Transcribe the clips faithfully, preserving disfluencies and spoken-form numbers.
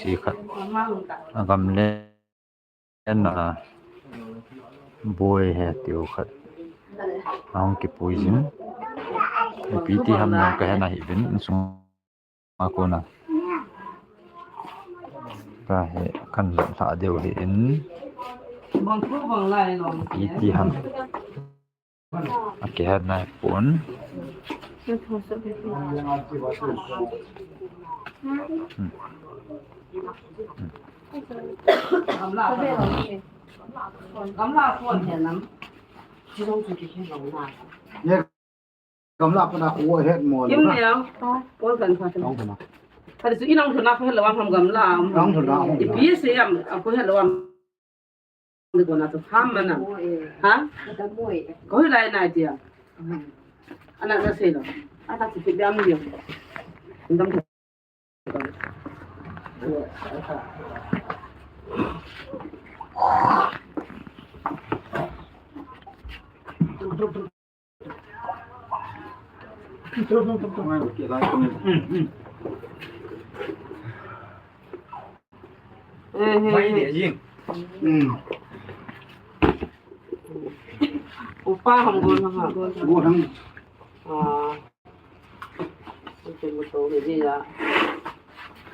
ti khat, a gamlen a boi he tiu khat ahung kipui jin. Ipi ti ham jong kahe nahi uvin, insung a kona. Kahe kan jot lha diu ahin. Ipi ti ham. Akihe nai pon. Hmm. Hmm. Gamla pon he nam. Ye gamla pon a khu het mo. Kim le. Pon kan pha. Nong thona. Khat chu inong thona khu het lou ham gamla. Nong thona. Ipi sei ham a khu het lou ham. Ni kona tu ham mana. Ha? Ko hilai nai tia. Ana ka sei lou. Ata si pi dam dio. Dam. Upa ham gon ham. Gon ham. Ah. Ute mo to ke dia.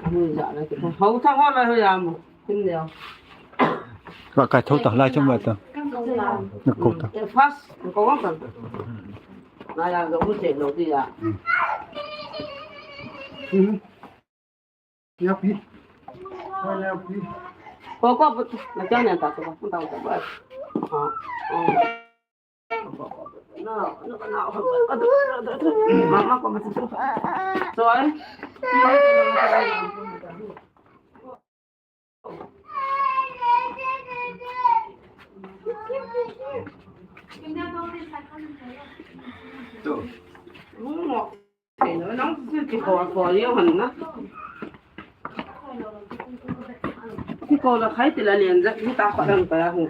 Amu ja na ke. Hau tha ho la ho ya mo. Kin dia. Ka kai thou ta lai chung ba ta. Na ko ta. Ke fast, ko wa kan. Na ya ga u se lo dia. Hmm. Ya pi. Ya pi. Ko ko bu na cha ne ta ko. Ta ko ba. Ha. Mama ko ma. Sorry. Kiko la khai ti la lian ja, kita pa dang pa ya hu.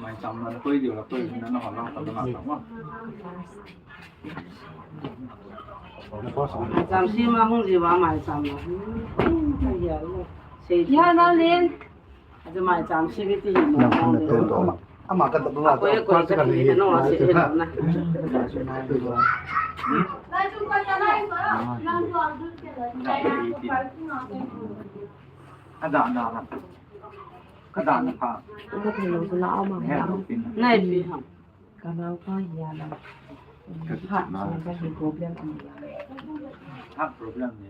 Mai cham na koi diu la koi na na ha la ka na ka ma. Mai cham si ma hung ji wa mai cham na. Ai ya lo. Sei ya na lin. Aja mai cham si ki ti mo. Nang na to to. Ama ka to ba. Ko ye ko ka ni no se he na. Ada ada. Ka dan na pha. Ka thei lo chu la ama. He lo pin. Nai pi ham. Ka nau pa hi a la. Ka ha, ka hi problem ani la. Ha problem ni.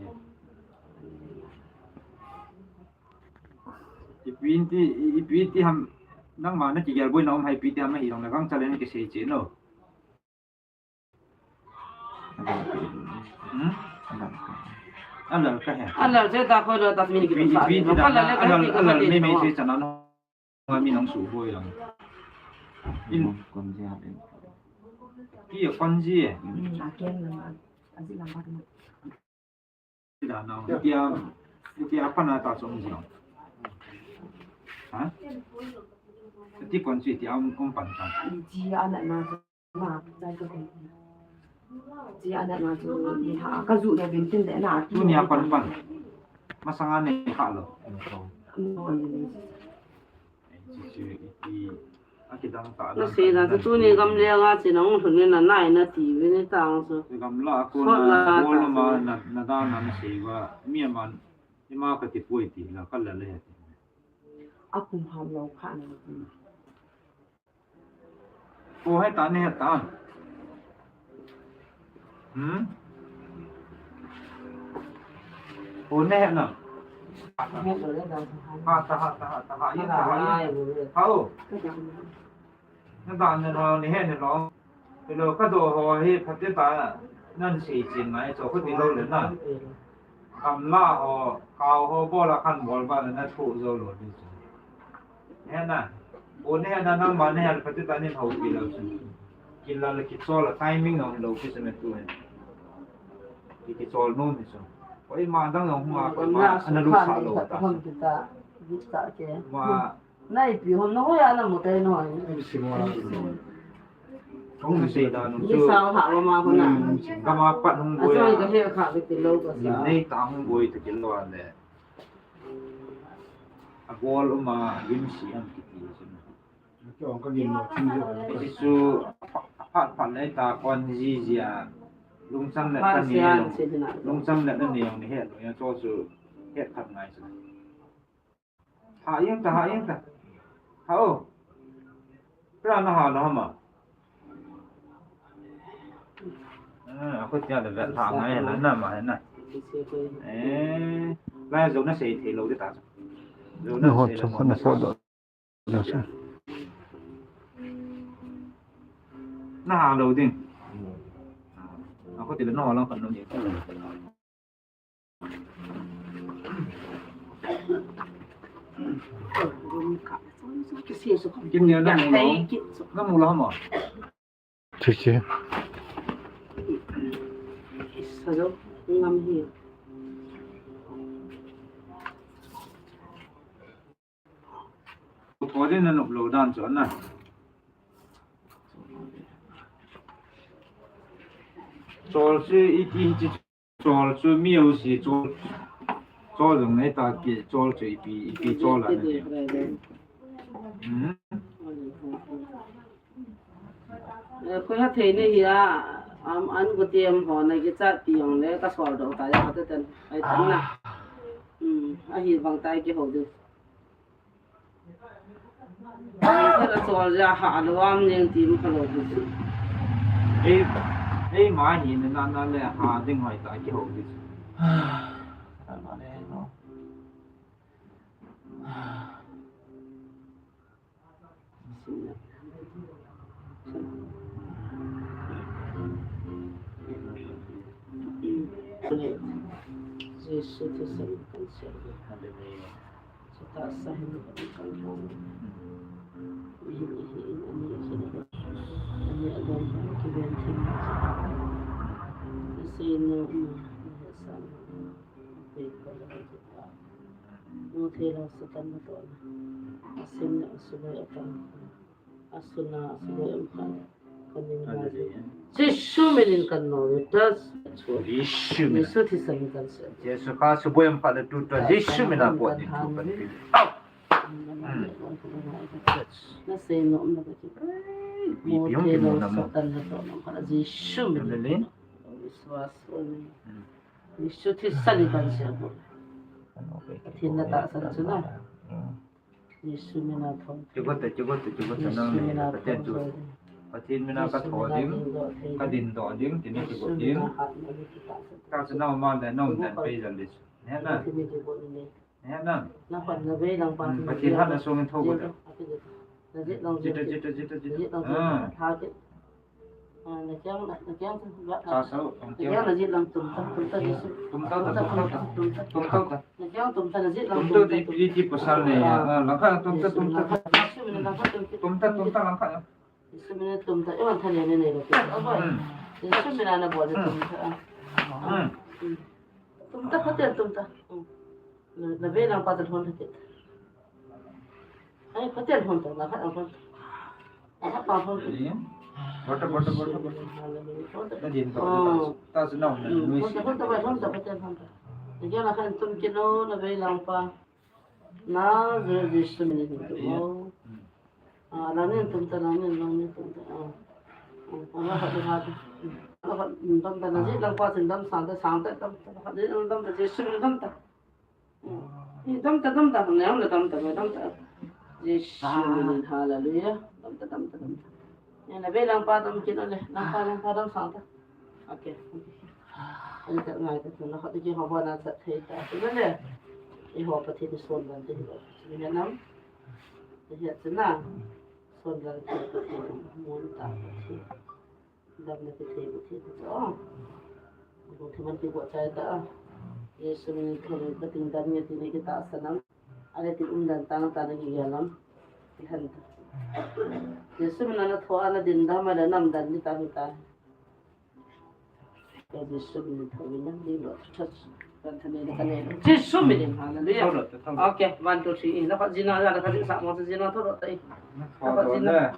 Ipi ti, ipi ti ham, nangma na kigel boi na um hai pi ti ham na hi long na gang chale na kisei che no. Hmm? Alal ka he. Alal che ta ko lo ta min ki pa. Alal, alal, alal me me che chana no. Nga mi nang su boi lang. In kon je ha in. Ki ya kon je. Hmm, a ken lang a, a ji lang ba na. Ti da nau, ti a, ti a pan a ta chom ji. Ha? Ti kon ji ti a um, um pan ta. Ji a na na ma, jai ko. Ji a na na chu ni ha, ka ju da bin tin de na. Tu ni a pan pan. Masanga ne kha lo. No, ni. Nasei na chu tuni gam lenga chin ahung lhun in anai nati uvin hitang chu. Gamla a kona bol lama na, na dan a nasei uva, mi aman, ima kati poi ti la, ka la le ti. A kum ham lo kha na ti. O, heta ne heta. Hmm? O, ne hena. Ha, ta, ha, ta, ha, ta, ha, i, ta, ha, i. Hao. Na dan ne lo, ne he ne lo. Hello, ka do ho hi, phate ta, nan sei chin nai, cho ko ti lo le na. Gamla ho, kau ho, bol a khan bol ba na thu zo lo ni chu. He na. O ne he na nang ma ne he pati ta ni ho pi lo chu. Ki la le ki chol a timing no lo ki se me tu he. Ki ki chol no ni chu. Oi ma dang no ma ko ma ana lu sa lo ta. Ma Nai pi hom na hoi a na mo tai noi. Ai, si mo la. Hung sei dan chu. Ni sao ha ma ma huna. Hmm, kama pat hung boi. Asoi ka he kha ka ti lo ka sa. Nei ta hung boi ta ki lo le. Abol uma lim si am ki ti chu. Chu ka lim mo chu. Ti chu phat phat nei ta kon ji ji a. Lungcham le ta ni. Lungcham le ta ni ang ni he lo ya cho chu. He khat ngai chu. Ha ing ta, ha ing ta. Ha o. Pra na ha lo hama. Ah, a khut ya le vet ha ngai na na ma na. Eh, la zo na sei thei lo de ta. Zo na ho sei lo na pho do. Na ha lo ding. A khut le no lo kan lo ni. Kim Neo na mu lo. Na mu lo hama. Thik he. Sa jo ngam hi. Ko din na nop lo dan chu na. Chol chu iti hi chi chol chu mi u si chol. Chol jong nei ta ki chol chu ipi, ipi chol a na ni. Hmm. Eh, koi ha thei nei hi a, am, an ko ti am ho na ki chat ti jong le ka sol do ta ya ta ten. Ai tan na. Ah. Hmm, a hi bang tai ki ho de. Ka la chol ja ha lo am ning ti ma ka lo bu chu. Ei, ei ma hi na na na le ha ding hoi ta ki ho bu chu. Ah, ma le no. Jesu Christ kan sia. Hallelujah. Sita sahin kan kan. Ini ini ini ini ini ada kiban tim. Sino ini sama. Mo thei la Satan na to na. Asin na asuboi atan. Asuna asuboi am khan. Kanin na. Jesu minin kan no le tas. Jesu min. Jesu thisan kan se. Jesu ka suboi am khan le tu ta. Jesu min a po ni tu kan. Au. Na sei nom na ka ki. Mo thei la Satan na to na khan Jesu minin. Viswas. Jesu thisan kan se bo. Pathen na tahsan chu na. Jesu mina thon. Chuko te, chuko te, chuko te, Jesu mina thon. Pathen mina ka thon ding, ka din doh ding, ti ni chuko ding. Ka chu nau ma le nau dan pe jan le. He na. He na. Na pan na ve lang pan. Pathen hat na sung in tho ko. Na jit lang jit. Jit lang jit. Ah. Tha ke. Ah, na kiang, na, na kiang, na kiang na jit lang tum ta, tum ta Jesu. Tum ta, tum ta, tum ta. Tum ta. Na kiang tum ta, na jit lang tum ta. Tum ta, di, di, di pasal ni. Ah, langkhat tum ta, tum ta. Jesu mina langkhat tum ta. Tum ta, tum ta, langkhat. Jesu mina tum ta. Iman thani ni ni lo. Hmm. Jesu mina na bol tum ta. Hmm. Tum ta, phaten tum ta. Hmm. Na, na ve lang pa ta thon ta. Ai, phaten thon ta, langkhat thon ta. Bota, bota, bota, bota. Na din to. Ta chu nau na. Bota, bota, bota, bota, bota, bota. Ni kya na khan tum kino na ve lang pa. Na je Jesu mina tum. Ah, la nin tum ta, la nin, la nin tum ta. Ah. Ah, la ha, la ha. La ha, tum ta na je lang pa sin dam sang ta, sang ta, tum ta. La ha, je lang dam ta, Jesu mina dam ta. Ni dam ta, dam ta, ne, ne, dam ta, dam ta. Jesu, hallelujah. Dam ta, dam ta, dam ta. Ne, na ve lang pa dam kino le, lang pa, lang pa dam sang ta. Okay. Ani ta ngai ta, na hot ki ho ba na sa thei ta. Ni le. I ho pa thi ni son ban ti ho. Ni nam. Ni ya na. Son ban ti mun ta. Dam na kithei bu thei ta. Ko thei man ti ko chai ta. Jesu min thei ka tin dam ni ti ni kita sanam. Ale ti um dan tang ta na ki galam. Ti han ta. Jesu min na tho ana din dam ala nam dan ni ta ni ta. Jesu min thei min nam ni lo. Jesu min, hallelujah. Okay, one, two, three. Na pa jina la ka jin sa mo jina to ta. Na pa jina.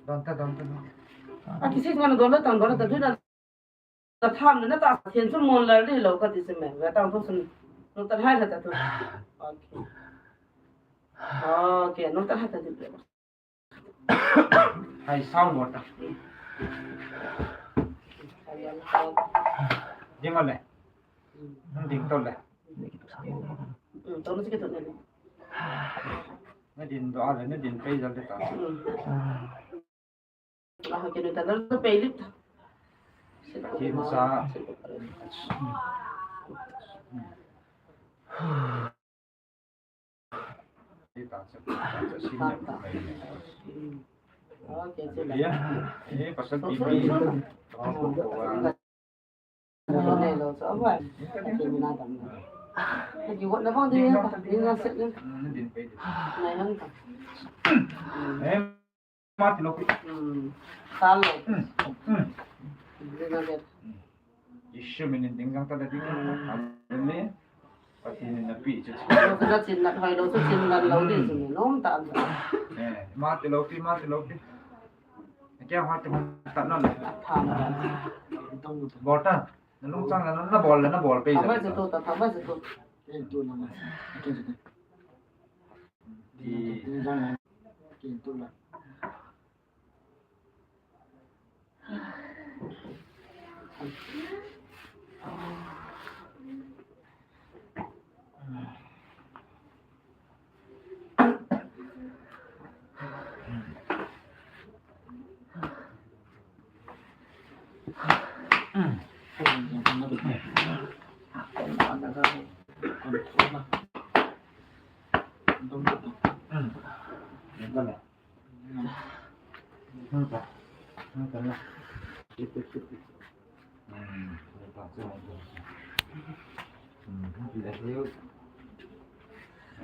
Don ta, don ta, don ta. A, kisi ngan don ta, don ta, tu na. Ta tham na ta, thian chu mon lal di lo ka ti se me. Ga tang tu sun. Nu ta hai la ta tu. Okay. Okay, nu ta hai ta di. Hai sound water. Ding ole. Ding to le. Hmm, to na sikit to na. Na din do ale, na din pei jal de ta. Hmm. Ah, kinu ta na pei lit. Kim sa. Mati lo pi. Hmm. Tal lo. Hmm. Hmm. Ding na vet. Hmm. Isu minin ding jang ta le ding. Hmm. Amen. Pathen in na pi chu. Lo ka chin na thoi lo chu chin na lo di chu ni nom ta. Eh, mati lo pi, mati lo pi. Kya hati ta na le. Tham ta. Bol ta. Na lungchang na, na bol le, na bol pe. Tham mai chu tu ta, tham mai chu tu. Ke tu na ma. Ke tu. Ke tu na.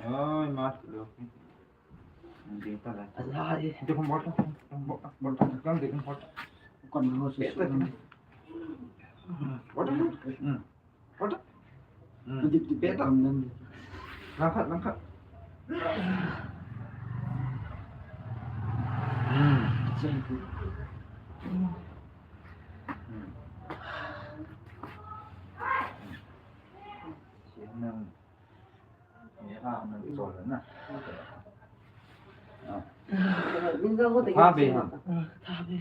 Oi, mas lo. Ding ta la. Ala, eh. Ding bol ta, bol ta, bol ta, ding bol ta. Kon lo su su. Bol ta. Hmm. Bol ta. Hmm. Ding, ding, beta. Langkhat, langkhat. Hmm. Hmm. Siang nang. Tha be ha. Tha be.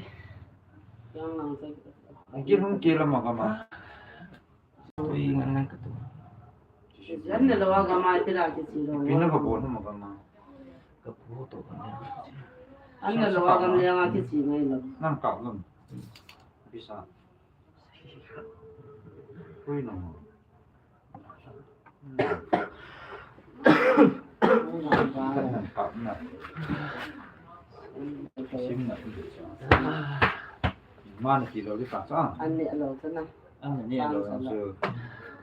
Ang kil hung kil ama kama. Tui ngan ngan katu. An na lo a gam a tira kichi lo. Pina ka bon ma kama. Ka pu to ka ne. An na lo a gam le nga kichi ngai lo. Nam ka lo. Bisa. Tui no. Mana ti lo di pa sa. An ne lo sana. An ne lo su.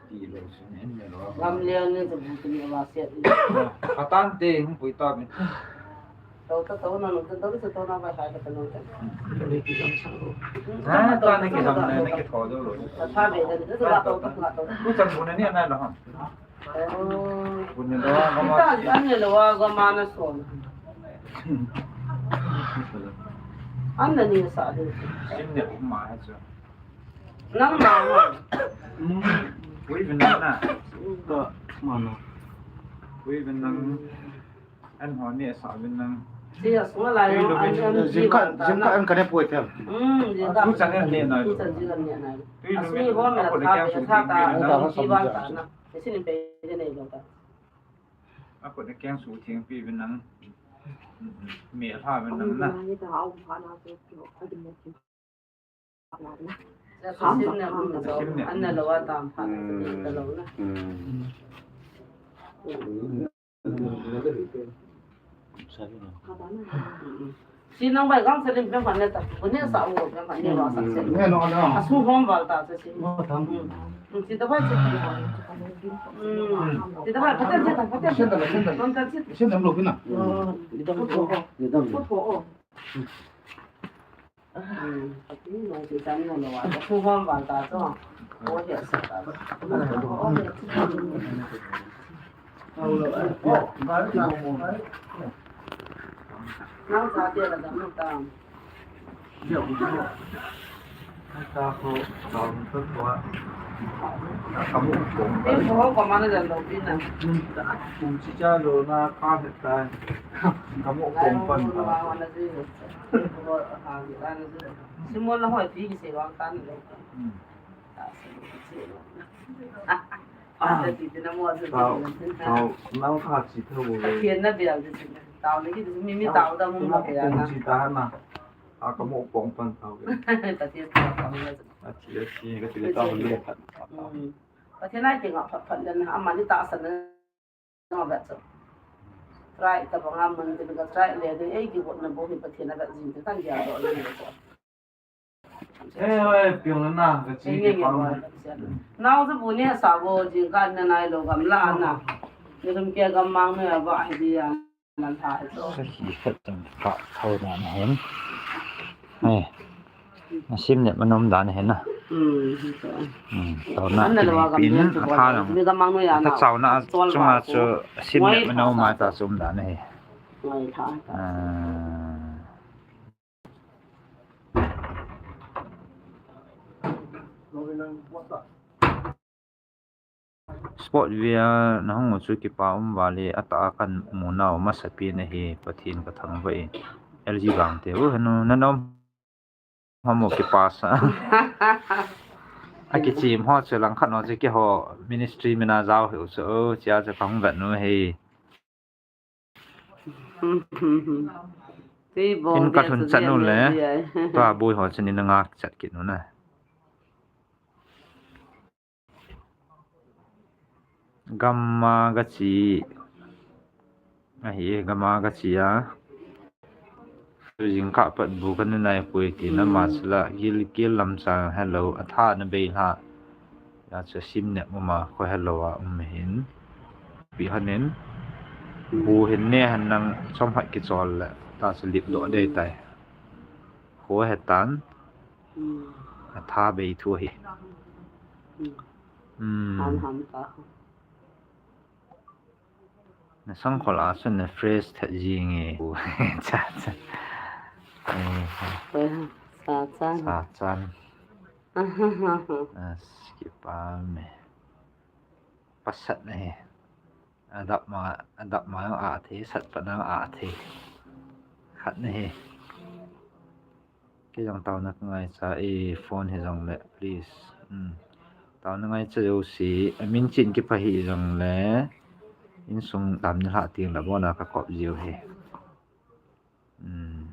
Ti lo su ne, an ne lo. Gam le ne tu bu ni wa se. Katan te hung pui ta min. Tau ta tau na, tau ta tau na, ba hai ka tau na. Ha, ta ne ki dam ne, ne ki tho do lo. Ta tha be da, ta tau ta tau. Ku chan bu ne ni na lo ha. Oh. Bu ne lo ha ma. Ta an ne lo ha ga ma na so. An na ni sa de. Sim ne ma ha so. Nang ma ha. Ui, vin na. Ka ma na. Ui, vin na. An ho ni sa vin nang. Ti a sunga lai lo, an, an, jingkah, jingkah an ka ne poi them. Hmm, jingkah. Tu chan an ne nai lo. Tu chan jingkah an ne nai lo. Tui lu mi, a ko ne kyang su ting pi vin nang. Jingkah an ne nai lo. Sini pe de nei lo ta. A ko ne kyang su ting pi vin nang. Me tha vin nang na. An na lo a tam pha na, ta lo na. Hmm. Hmm. Si nang bai gang selim pem khan ne ta. Bune sa u pem khan ne ba sa selim. Ne no na. Asu hom val ta se si. No tham. Hmm. Hmm, si ta bai se. Hmm. Si ta bai phaten se ta phaten. Sen ta sen ta. Kon ta si. Sen ta lo pina. Hmm. Ni ta ko. Ni ta ko. Ko ko. Hmm. Ni no si ta no no wa. Asu hom val ta so. Ko ya sa ta. Simol na hoi pi ki se wang tan lo. Hmm. Tao, tao, nang kha chi thou. Pathen na bel di chi. Tao ni ki mi mi tao da mu ma ke ya na. Chi ta na. A ka mo pong pan tao ke. Pathen tao tao na. A chi, a chi, ka chi tao le khat. Hmm. Pathen ai ke nga phat phat le na. Ama ni ta sa na. Nga vet chu. Try ta banga mun tin ka try le de ei ki got na bo hi Pathen a vet jing te kan dia do le ko. Eh, oi, piang na na, ka chi ki pang. Nau chu bu ne sa bo jing kan na nai lo gam la na. Ni rum ke gam mang ne ba ai dia. Nan tha he chu. Sa hi khat chang kha thou na na hen. Hei. Na sim ne manom dan hen na. Hmm, hi chu. Hmm, thou na. An na lo gam pin a tha nang. Mi gam mang no ya na. Ta chau na chunga chu sim ne manom ma ta chum dan he. Ngai tha. Ah. Sport via na hung u chu kipa um vale, atah a kan mu nau masapen ahi, Pathen ka thangvah e. L G Gangte, u henu, na nom hamo kipa sa. A kichim ho chu langkhat no chu keiho ministry mina jao hiu chu, o, chia chu ka hung vet nu hi. In ka lhun chat nu le, tua boi ho chun in a ngak chat kit nu na. Gamma gachi. Ahi, gamma gachi a. Jingkah pat bu kan nai pui ti na ma sila gil gil lam cha hello, atha na bei hla. Ya chu sim ne mu ma ko hello a um hin. Pi hanin. Bu hin ne han nang chom hat kichol le. Ta chu lip do dei tai. Ko he tan. Hmm. Atha bei thu hi. Hmm. Hmm. Ham ham ta. Na sangkhol a chun na fresh thet jing e. Cha cha. Eh, sa chan. Sa chan. As, kipa me. Pasat na he. Adap ma, adap ma a the, sat pa na a the. Khat na he. Kei jong taona ka ngaicha e, phone hi jong le, please. Hmm. Taona ngaicha jouse, a min chin kipha hi jong le, insung tam ni hla ting le bona ka kop jiu hi. Hmm.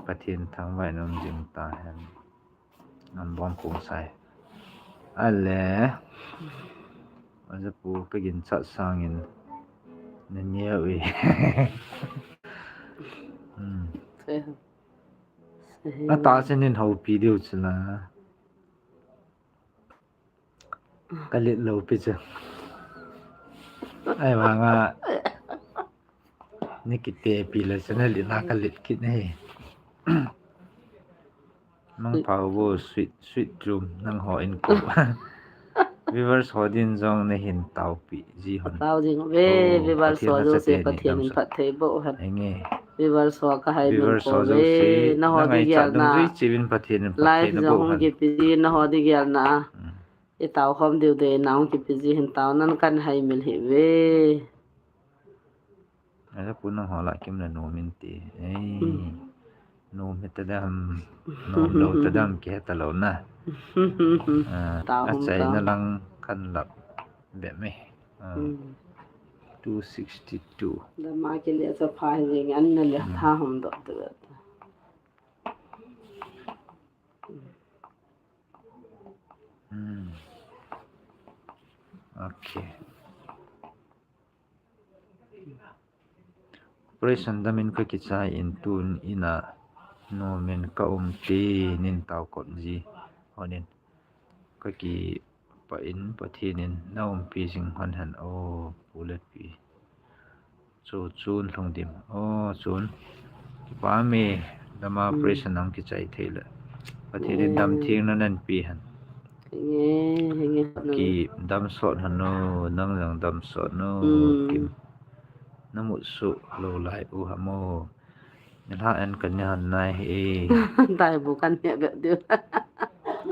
Pathen thangvah in um jing ta hen. Ngam bom kong sai. Ale. Aja pu ka ginchat sangin. Na nia ui. Hmm. Ata chen in houpi diu chila. Ka let lou pi chu. Ai vanga. Ni kite pi le chu na let na ka let kit na hi. Mangpha vo sweet, sweet dream nang ho in ko. Viewers ho din jong na hin taupi ji hon. Tau jing ve, oh, viewers ho jouse Pathen in phatthei boh hen. Henge. Viewers ho ka hai nun ko ve. Na ho di gel na. Chevin Pathen in phatthei na boh hen. Live jong hung kipe ji na ho di gel na. Hmm. I tao khom diu de na hung kipe ji hin tao nan kan hai mil hi ve. Aja pu nang ho la kim le nom in ti. Ei. Hmm. Nom he ta dam, nom lou ta dam ke ta lou na. Ah, tao hum achai ta. Na lang kan lap be me. Ah. Hmm. Two sixty-two. Da ma ke le sa pha he nge an na le tha hum do tu. Hmm. Okay. Operation damin ka kichai in tun ina nomin ka um te nin tao kot ji honin ka kipah in Pathen in na umpi jing hon hen o pu le pi. Chu chun lhung dim. O chun. Kipa me dama operation ang kichai thei le. Pathen in dam theng na nan pi hen. Henge, henge. Ki dam sot hanu, nang jang dam sot nu, kim. Na mut su lo lai u hamo. Ni lha en kan ni han nai hi. Dai bu kan ni be diu.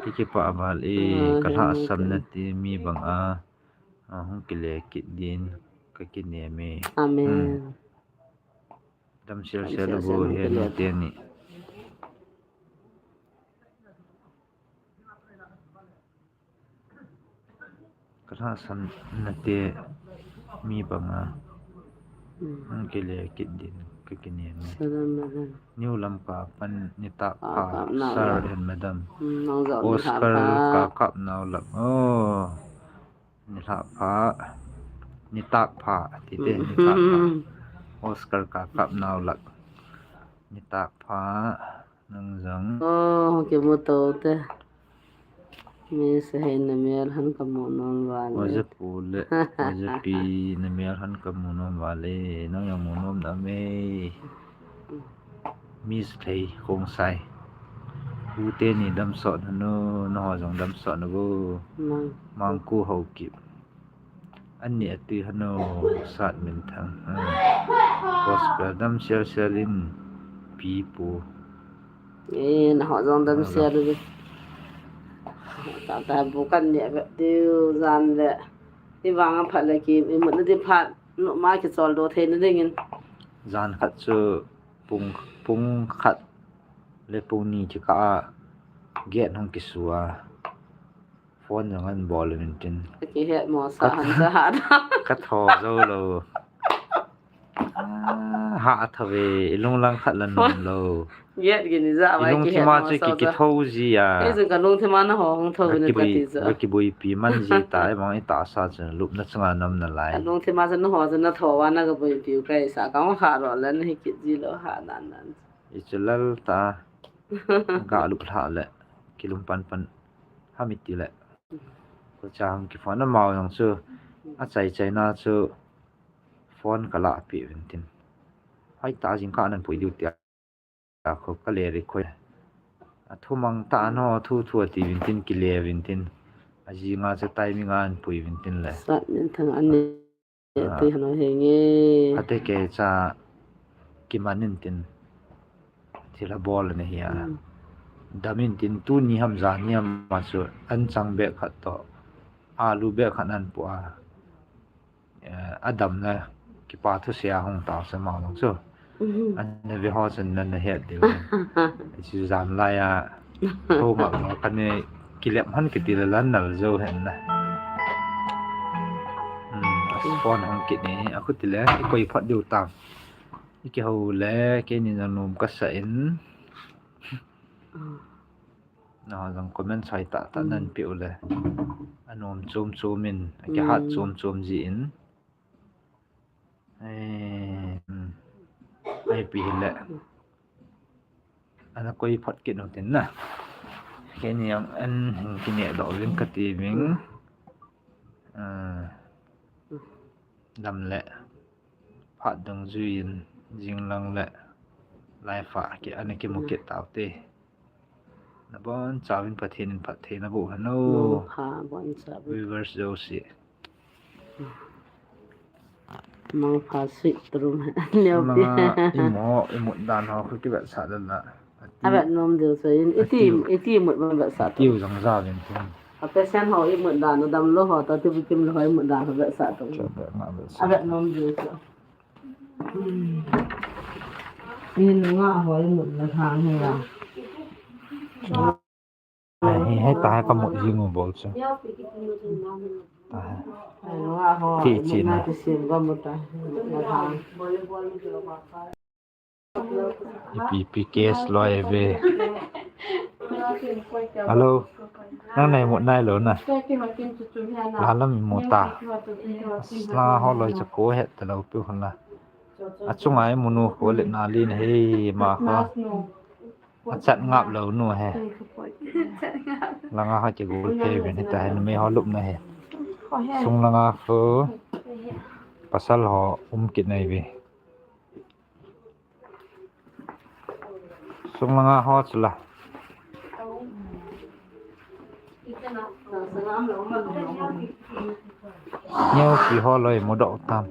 Ki kipa aval e, ka lha sam na ti mi bang a. A hung kile kit din ka kinem e. Amen. Dam sel sel bo he ni te ni. Ka lha sam na te mi bang a. Hung kile kit din ka kinem e. New Lamka pan ni tak pha sir and madam. Oscar ka kap nau lap. Oh. Ni lha pha, ni tak pha, ti te, ni tak pha. Oscar ka kap nau lak. Ni tak pha, nang jang. Oh, kimu to te. Mi se hei na mel han ka mu nom vale. Oja pu le, oja pi na mel han ka mu nom vale. Nang jang mu nom na me. Miss Thei Khongsai. U te ni dam sot na nu, na ho jong dam sot na bu. Mang. Mangku Haokip. Ani ati hanu sat min thang. Hmm. Gospel dam sel sel in pi pu. Eh, na ho jong dam sel in. Ta ta bu kan ni a be diu jan le. Ti vang a phat le ki, i mut na di phat. Numa kichol do thei na dingin. Jan khat chu pung, pung khat le pung ni kikah a gate hung kisu a. Phone jong an bol in tin. Ka kihet mo sa han sa ha da. Ka tho jo lo. Ah, ha tho ve, i lung lang khat la nom lo. Yet gini ja vai ki lungthima chu ki kitho ji a. Ei jong ka lungthima na ho hung tho ni ka ti ja. Ka kibuipi man ji ta, ei bang i tahsa chu lupna chunga nom na lai. Ka lungthima chu na ho chu na tho va na ka buipi u ka sa ka hung ha lo le na hi kit ji lo ha nan nan. I chu lal ta. Ga lup lha le. Kilum pan pan. Ha mi ti le. Ko cha hung ki phone na mau jong chu. A chai chai na chu. Phone ka la pi vin tin. Hai ta jing ka nan pui diu tia. A kho ka le ri khoi. A thu mang ta no thu thu a ti vin tin ki le vin tin. A ji nga cha tai mi nga an pui vin tin le. Sat nin thang an ni. A ti hano he nge. A te ke cha ki man in tin. Thil a bol ni hi a. Dam in tin tu ni ham ja ni ham ma chu an chang be khat to. Alu be khat an pu a. Eh, a damna kipa thusia hung tao se ma long chu. An na ve ho chun nan na het diu. Chu jan lai a ho ma lo ka ni kilep han kiti le lan nal jo hen na. Hmm, a phone hung kit ni a khuti le i koi phat diu tang. I kiho le ke ni na nom ka sa in. Na jong comment sai tah tah nan pe u le. A nom chom chom in, a kihat chom chom ji in. Eh, hmm. Ai pi hi le. Ana koi phat kit u tin na. Ke ni jong an hing kine do vin ka ti vin. Ah. Dam le. Phat dong ju in jing lang le. Life a ki ana ki mu kit tau te. Na bon chauvin Pathen in phattheina boh hen o. Mangpha bon chauvin. Viewers jouse. Mangpha sweet room hen. Neo pi. Manga imo, imut dan ho khu kivetsah dan la. Ati. Avet nom diu chu in, iti, ati imut ban vetsah tu. Tiu jang ja vin tu. A patient ho imut dan, damlou ho, ta ti bikim lou ho imut dan ho vetsah tu. Cha be nga vetsah. Avet nom diu chu. Ni nunga hoi mut na thang hi a. Hei, hei, ta hai ka mut jing u bol chu. Ta hai. Nunga hoi mut na ti sim ka mut ta na thang. Ipi, ipi case loi ve. Hello. Nang nei mut nai lou na. La lam i mut ta. Asla ho loi cha ko het ta lou pi hon la. Achunga imunu khu le nali na he ma kho. Achat ngap lou nu he. Langa ha kigol thei uvin hita he numei ho lupna he. Sung langa khu pasal ho um kit nai ve. Sung langa ho chula. Neo ki ho loi mudoh tam.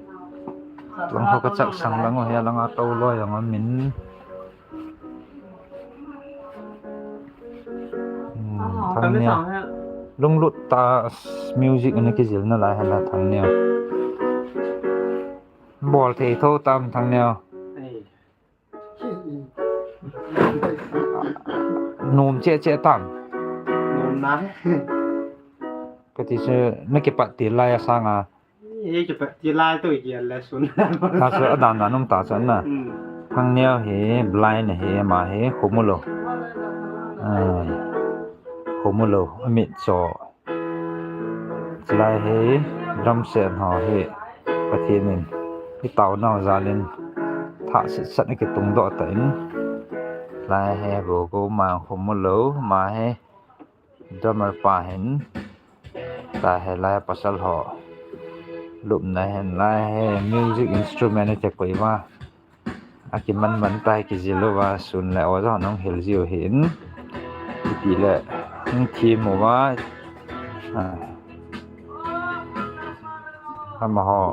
Tung ho ka chak sang lang ho he langa to loi ang min. Hmm, thang neo. Lunglut ta music na kijil na lai hala thang neo. Bol thei tho tam thang neo. Nom che che tam. Nom na. Kati se na kipat til lai asanga. Ei kipat til lai to ki le sun. Na so adan na nom ta sa na. Hmm. Thang neo he blind he ma he khomu lou. Ah. Khomu lou amit so. Chulai hi drum set ho hi Pathen in i taonau jal in thah sitsat a kitung doh ta in, lai hi go go mang khomu lou, ma hi drummer pa hin, ta hi lai pasal ho lupna hin, lai hi music instrument ite koi va. Akiman man ta hi kijil uva sun le o jong nong hil jiu hin. Ipi le, hung thim uva. Ah. Amaho.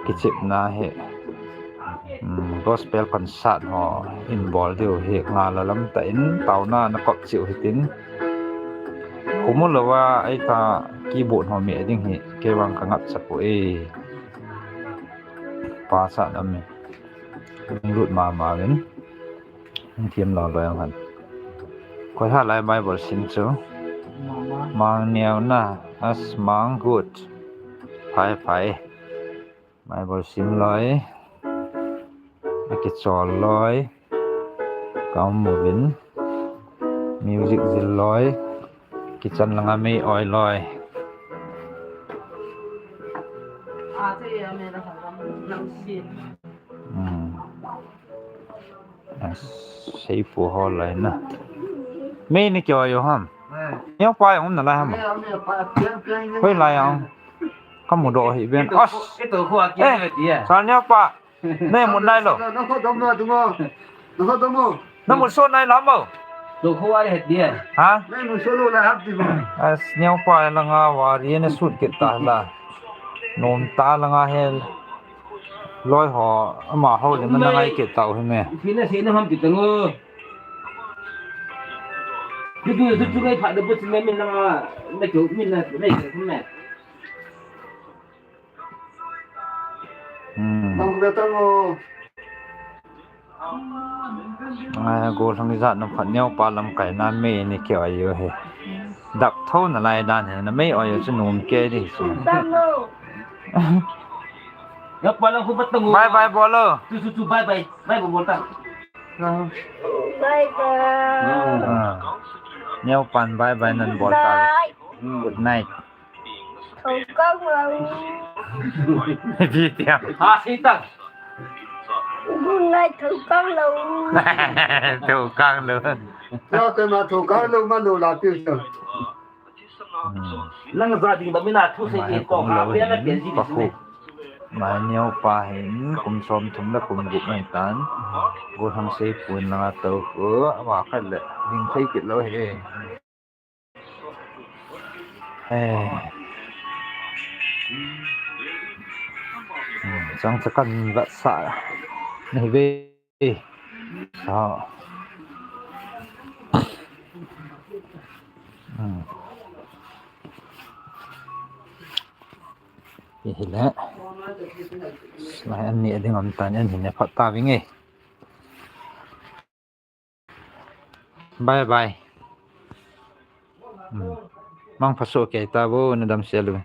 Kichepna hi. Hmm, gospel concert ho in bol diu hi nga la lam ta in taona na kop chiu hitin. Khomu lou va, ei ta keyboard ho mi ding hi, kei vang ka ngap cha pu e. Pa sa na mi. Lut ma ma vin. Thiam lo lo yang han. Koi ha lai Bible sim chu. Mang neo na, as mang good. Phai phai. Bible sim loi, akichol loi, ka um uvin, music jil loi, kitchen langa mei oi loi. Hmm. Sei pu ho lai na. Mei ni kyo yo ham. Neo pa yung na lai ham. Hoi lai yung. Kamu do hi ben. As. Ito ko aki eh, ti ya. Sa neo pa. Nei mun nai lo. Nako domo dungo. Nako domo. Namu so nai lam mo. To ko ari het dia. Ha? Nei mun so lo la hap di mo. As neo pa langa wari na sut kit ta la. Nom ta langa hel. Loi ho ama ho le mana ngai kit ta u hi me. Pina se na ham ti tango. Tu tu tu tu ngai pha de bu ti me me na ma. Me tu me na me ke me. Hmm. Nang ka tang o. Ai, go thang jat na phat neo pa lam kai na me ni ke ai yo he. Dap tho na lai dan he, na me ai yo chu nom ke di chu. Tang o. Ya pa la khu pat tang o. Bye bye bolo. Tu tu tu bye bye. Bye bye bol ta. Bye bye. Ah. Neo pan bye bye nan bol ta. Bye. Good night. Thokang lou. Bi tiang. Ha, si tang. Good night, thokang lou. Thokang lou. Thokang lou, ma lou la piu tang. Hmm. Nang za ding ba mina thu sei ko ha pe la pe ji ni. Mai neo pa hin kum som thum le kum gup mai tan. Go thang sei pun la to ko. Ama khat le ding thei kit lou he. Eh. Hmm, chang cha kan vat sa. Ni ve. Sa. Hmm. Hi hi le. Lai an ni ding om tan an hi ne phat ta vinge. Bye bye. Hmm. Mangpha soh kei ta vo, na damsel uvin.